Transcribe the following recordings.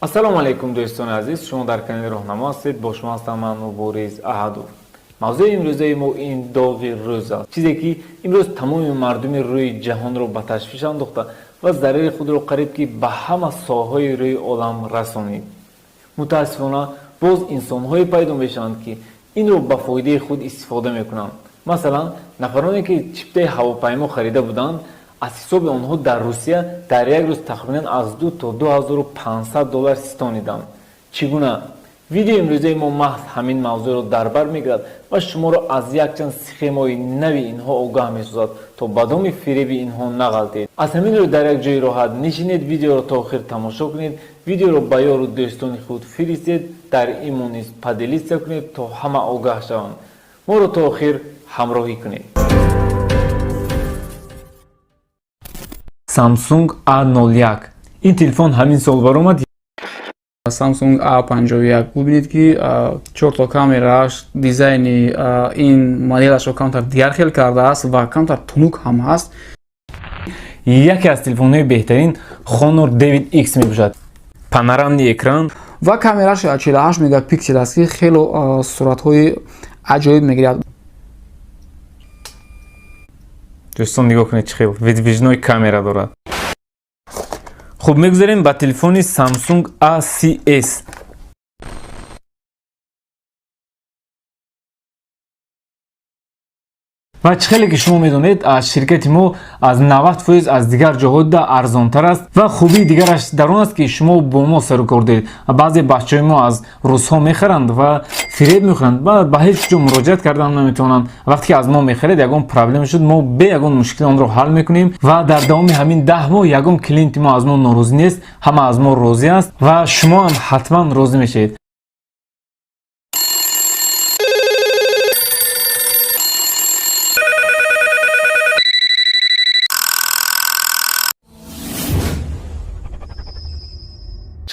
Ассалому алайкум, дӯстони азиз, шумо дар канали Роҳнамо ҳастед. Бо шумо ҳастам ман, Мубориз Аҳадов. Мавзӯи имрӯзаи мо ин доғи рӯз аст, чизе ки имрӯз тамоми мардуми рӯи ҷаҳонро ба ташвиш андохта ва зарари худро қариб ки ба ҳама соҳаҳои рӯи олам расонид. Мутаассифона, боз инсонҳое пайдо мешаванд, ки инро ба фоидаи худ истифода мекунанд. Масалан, нафароне ки чиптаи ҳавопаймо харида буданд, аз ҳисоби онҳо дар Русия дар як рӯз тахминан аз 2 то 2500 доллар ситониданд. Чӣ гуна? Видеои имрӯзаи мо маҳз ҳамин мавзӯъро дар бар мегирад ва шуморо аз якчанд схемаҳои нави инҳо огаҳ месозад, то ба доми фиреби инҳо нағалтед. Аз ҳамин рӯ дар як ҷои роҳат нишинед, видеоро то охир тамошо кунед, видеоро ба ёру дӯстони худ фиристед, дар имо низ поделиться кунед, то ҳама огаҳ шаванд. Моро то охир ҳамроҳӣ кунед. Samsung A01, ин телефон ҳамин сол баромад. Samsung A51, бубинед, ки чорто камерааш, дизайни ин моделашро камтар дигар хел кардааст ва камтар тунук ҳам ҳаст. Яке аз телефонҳои беҳтарин Honor 9X мебошад. Панорамный экран. Ва камераш 48 мегапиксел аст, ки хело суратҳои аҷоиб мегирад. Дӯстон, нигоҳ кунед, чӣ хел выдвижной камера дорад. Хуб, мегузарем ба телефони Samsung A30s. Ва чӣ хеле ки шумо медонед, аз ширкати мо аз 90% аз дигар ҷоҳо да арзонтар аст. Ва хубии дигараш дар он аст, ки шумо бо мо сарукор доред. Баъзе бачаҳои мо аз русҳо мехаранд ва фиреб мехӯранд ва ба ҳеҷ ҷо муроҷиат кардан наметавонанд. Вақте ки аз мо мехаред, ягон проблема шуд, мо бе ягон мушкил онро ҳал мекунем. Ва дар давоми ҳамин 10 моҳ ягон клиенти мо аз мо норозӣ нест, ҳама аз мо розӣ аст ва шумо ҳам ҳатман розӣ мешавед.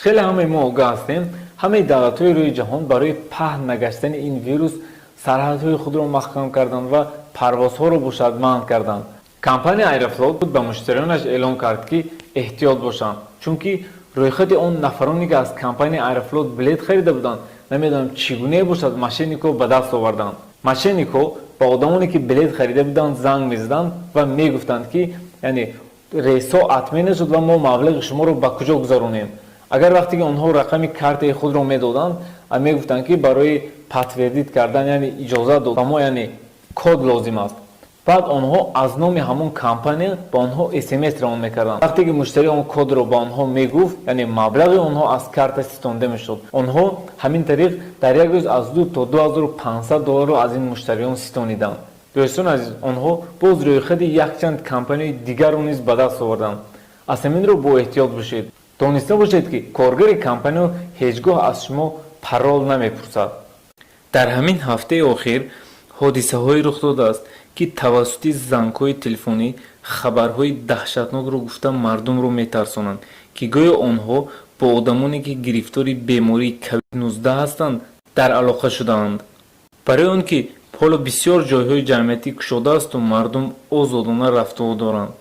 Хеле ҳамаи мо огаҳ ҳастем, ҳамаи давлатҳои рӯи ҷаҳон барои паҳн нагаштани ин вирус сарҳадҳои худро маҳкам карданд ва парвозҳоро бошад манъ карданд. Компания Аэрофлот ба муштариёнаш эълон кард, ки эҳтиёт бошанд, чунки рӯйхати он нафароне, ки аз компания Аэрофлот билет харида буданд, намедонам чӣ гунае бошад, мошенникҳо ба даст оварданд. Мошенникҳо ба одамоне, ки билет харида буданд, занг мезаданд ва мегуфтанд, ки яъне рейсҳо отмена шуд ва мо маблағи шуморо ба куҷо гузаронем. Агар вақте ки онҳо рақами картаи худро медоданд, мегуфтанд, ки барои подтвердить кардан, яъне иҷозат дод ба мо, яъне код лозим аст. Баъд онҳо аз номи ҳамон компания ба онҳо СМС равон мекарданд. Вақте ки муштари он кодро ба онҳо мегуфт, яъне маблағи онҳо аз карта ситонда мешуд. Онҳо ҳамин тариқ дар як рӯз аз 2 то 2500 долларро аз ин муштариён ситониданд. Дӯстони азиз, онҳо боз рӯйхати якчанд компанияи дигарро низ ба даст оварданд. Аз ҳамин рӯ бо эҳтиёт бошед. Дониста бошед, ки коргари компаниё ҳеҷ гоҳ аз шумо парол намепурсад. Дар ҳамин ҳафтаи охир ҳодисаҳое рух додааст, ки тавассути зангҳои телефонӣ хабарҳои даҳшатнокро гуфта мардумро метарсонанд, ки гӯё онҳо бо одамоне, ки гирифтори бемории COVID-19 ҳастанд, дар алоқа шудаанд. Барои он ки ҳоло бисёр ҷойҳои ҷамъиятӣ кушодаасту мардум озодона рафтуо доранд,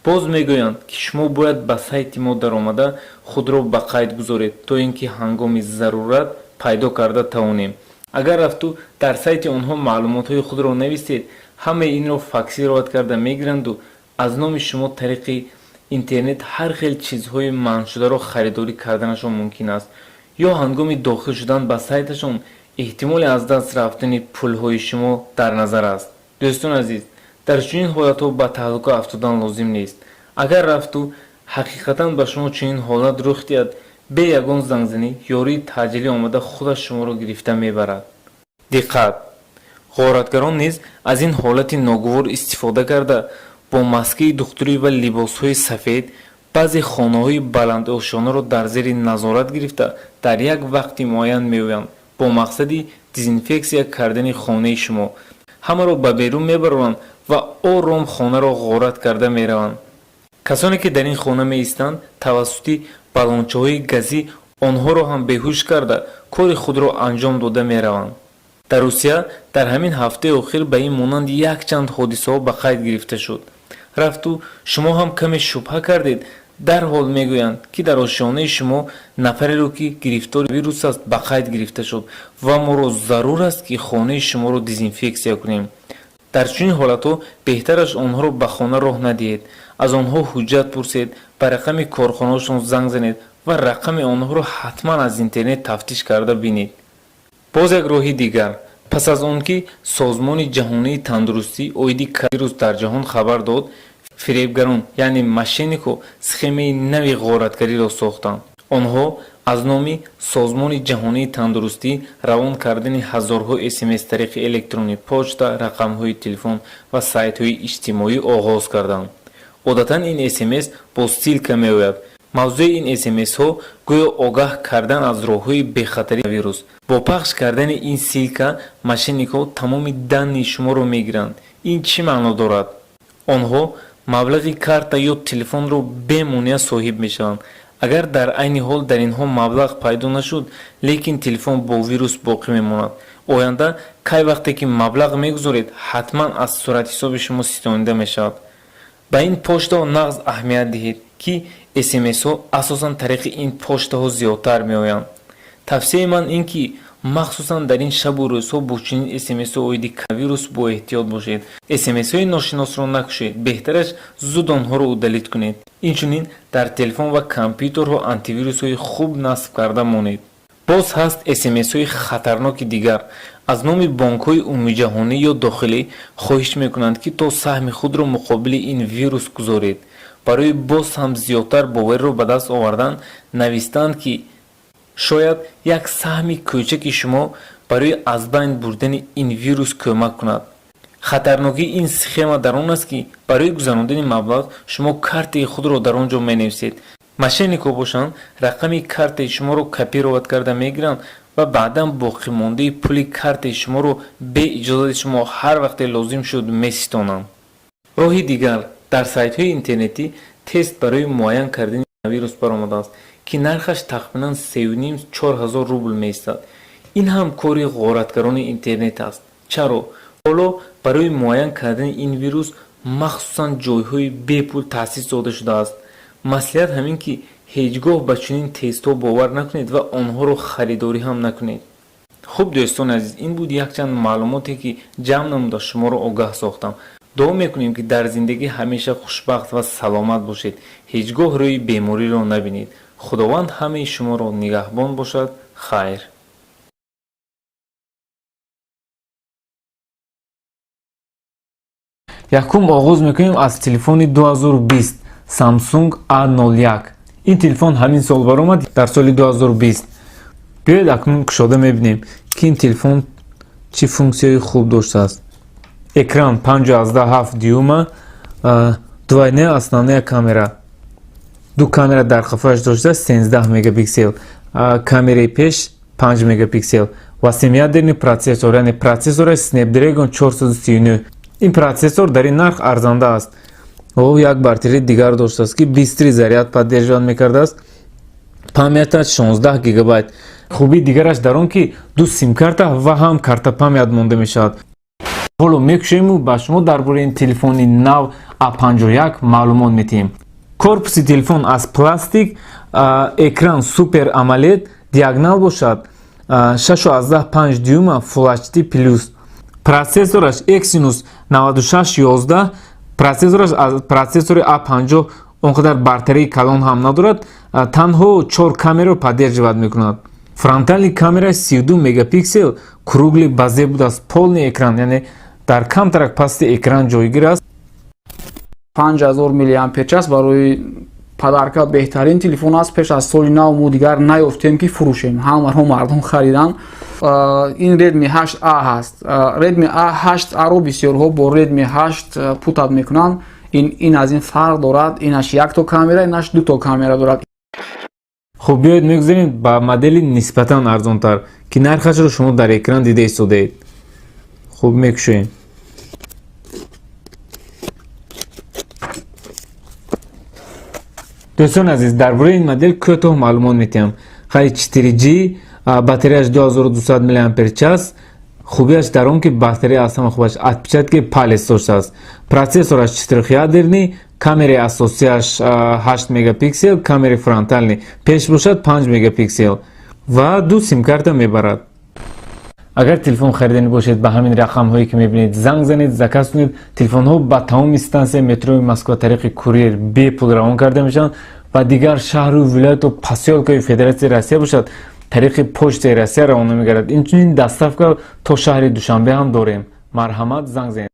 боз мегӯянд, ки шумо бояд ба сайти мо даромада худро ба қайд гузоред, то ин ки ҳангоми зарурат пайдо карда тавонем. Агар рафту дар сайти онҳо маълумотҳои худро нависед, ҳамаи инро фиксировать карда мегиранду аз номи шумо тариқи интернет ҳар хел чизҳои манъшударо харидорӣ карданашон мумкин аст, ё ҳангоми дохил шудан ба сайташон эҳтимоли аз даст рафтани пулҳои шумо дар назар аст. Дӯстони азиз, дар чунин ҳолатҳо ба таҳлука афтодан лозим нест. Агар рафту ҳақиқатан ба шумо чунин ҳолат рух диҳад, бе ягон зангзанӣ ёрии таъҷилӣ омада худаш шуморо гирифта мебарад. Диққат! Ғоратгарон низ аз ин ҳолати ногувор истифода карда, бо маскаи духтурӣ ва либосҳои сафед баъзе хонаҳои баландошёнаро дар зери назорат гирифта, дар як вақти муайян меоянд бо мақсади дезинфексия кардани хонаи шумо. Ҳамаро ба берун мебароранд ва ором хонаро ғорат карда мераванд. Касоне, ки дар ин хона меистанд, тавассути балончаҳои газӣ онҳоро ҳам беҳуш карда, кори худро анҷом дода мераванд. Дар Русия дар ҳамин ҳафтаи охир ба ин монанд якчанд ҳодисаҳо ба қайд гирифта шуд. Рафту шумо ҳам каме шубҳа кардед. Дарҳол мегӯянд, ки дар ошёнаи шумо нафареро, ки гирифтори вирус аст, ба қайд гирифта шуд ва моро зарур аст, ки хонаи шуморо дезинфексия кунем. Дар чунин ҳолатҳо беҳтараш онҳоро ба хона роҳ надиҳед, аз онҳо ҳуҷҷат пурсед, ба рақами корхонаашон занг занед ва рақами онҳоро ҳатман аз интернет тафтиш карда бинед. Боз як роҳи дигар. Пас аз он ки Созмони ҷаҳонии тандурустӣ оиди вирус дар ҷаҳон хабар дод, фиребгарон, яъне мошенникҳо, схемаи нави ғоратгариро сохтанд. Онҳо аз номи Созмони ҷаҳонии тандурустӣ равон кардани ҳазорҳо смс тариқи электронӣ почта, рақамҳои телефон ва сайтҳои иҷтимоӣ оғоз карданд. Одатан ин смс бо ссылка меояд. Мавзӯи ин смсҳо гӯё огаҳ кардан аз роҳҳои бехатарии вирус. Бо пахш кардани ин ссылка мошенникҳо тамоми данные шуморо мегиранд. Ин чӣ маъно дорад? Онҳо маблағи карта ё телефонро бемонеа соҳиб мешаванд. Агар дар айни ҳол дар инҳо маблағ пайдо нашуд, лекин телефон бо вирус боқӣ мемонад. Оянда кай вақте ки маблағ мегузоред, ҳатман аз суратҳисоби шумо ситонида мешавад. Ба ин почтаҳо нағз аҳамият диҳед, ки смсҳо асосан тариқи ин почтаҳо зиёдтар меоянд. Тавсияи ман ин ки махсусан дар ин шабу рӯзҳо бо чунин смсҳо оиди вирус боэҳтиёт бошед. Смсҳои ношиносро накушед, беҳтараш зуд онҳоро удалить кунед. Инчунин дар телефон ва компютерҳо антивирусҳои хуб насб карда монед. Боз ҳаст смсҳои хатарноки дигар. Аз номи бонкҳои умумиҷаҳонӣ ё дохилӣ хоҳиш мекунанд, ки то саҳми худро муқобили ин вирус гузоред. Барои боз ҳам зиёдтар бовариро ба даст овардан навистанд, ки шояд як саҳми кӯчаки шумо барои аз байн бурдани ин вирус кӯмак кунад. Хатарнокии ин схема дар он аст, ки барои гузарондани маблағ шумо картаи худро дар он ҷо менависед. Мошенникҳо бошанд, рақами картаи шуморо копировать карда мегиранд ва баъдан боқимондаи пули картаи шуморо бе иҷозати шумо ҳар вақте лозим шуд меситонанд. Роҳи дигар: дар сайтҳои интернетӣ тест барои муайян кардани вирус баромадааст, ки нархаш тахминан 3,5-4 ҳазор рубл меистад. Ин ҳам кори ғоратгарони интернет аст. Чаро? Ҳоло барои муайян кардани ин вирус махсусан ҷойҳои бепул таъсис дода шудааст. Маслиҳат ҳамин, ки ҳеҷ гоҳ ба чунин тестҳо бовар накунед ва онҳоро харидорӣ ҳам накунед. Хуб, дӯстони азиз, ин буд якчанд маълумоте, ки ҷамъ намуда шуморо огаҳ сохтам. Дуо мекунем, ки дар зиндагӣ ҳамеша хушбахт ва саломат бошед, ҳеҷ гоҳ рӯи бемориро набинед. Худованд ҳамаи шуморо нигаҳбон бошад. Хайр. Якум оғоз мекунем аз телефони 2020 Samsung A01. Ин телефон ҳамин сол баромад, дар соли 2020. Биёед, акнун кушода мебинем, ки ин телефон чӣ функсияи хуб доштааст. Экран 5,7 дюйма, двойная основная камера, ду камера дар қафояш доштааст, 13 мегапиксел камераи пеш, 5 мегапиксел ва семиядерный процессор, яъне процессори Snapdragon 439. Ин процессор дар ин нарх арзанда аст. О як бартарии дигар доштааст, ки быстрый заряд поддерживать мекардааст, память аш 16 гигабайт. Хубии дигараш дар он, ки ду симкарта ва ҳам карта память монда мешавад. Ҳоло мекушоему ба шумо дар бораи ин телефони нав A51 маълумот медиҳем. Корпуси телефон аз пластик, экран Super AMOLED, диагонал бошад 6,5 дюйма, Full HD плюс. Процессораш Exynos 9611. Процессораш аз процессори A50 он қадар бартарии калон ҳам надорад, танҳо чор камераро поддерживать мекунад. Фронтальный камера 32 мегапиксел, круглый безел будааст, полный экран, яъне дар камтарак пасти экран ҷойгир аст. 5000 миллиампер час барои подарка беҳтарин телефон аст. Пеш аз соли нав мо дигар наёфтем, ки фурӯшем, ҳамаро мардум харидан. Ин Redmi 8A ҳаст. Redmi 8A-ро бисёрҳо бо Redmi 8 путать мекунанд. Ин аз ин фарқ дорад: инаш якто камера, инаш дуто камера дорад. Хуб, биёед мегузарем ба модели нисбатан арзонтар, ки нархашро шумо дар экран дида истодаед. Хуб, мекушоем. Дӯстони азиз, дар бораи ин модел кӯтоҳ маълумот медиҳам. Хай, 4G, батареяш 2200 мАч. Хубиаш дар он, ки батарея аз ҳама хубаш отпечатки палец доштааст. Процессораш четырехъядерный, Камераи асосиаш 8 мегапиксел, камераи фронтальный пеш бошад 5 мегапиксел ва ду симкарта мебарад. Агар телефон хариданӣ бошед, ба ҳамин рақамҳое, ки мебинед, занг занед, заказ кунед. Телефонҳо ба тамоми станция метрои Москва тариқи курьер бепул равон карда мешаванд ва дигар шаҳру вилояту посёлкаи Федератсияи Россия бошад, тариқи Почтаи Россия равона мегардад. Инчунин доставка то шаҳри Душанбе ҳам дорем. Марҳамат, занг занед.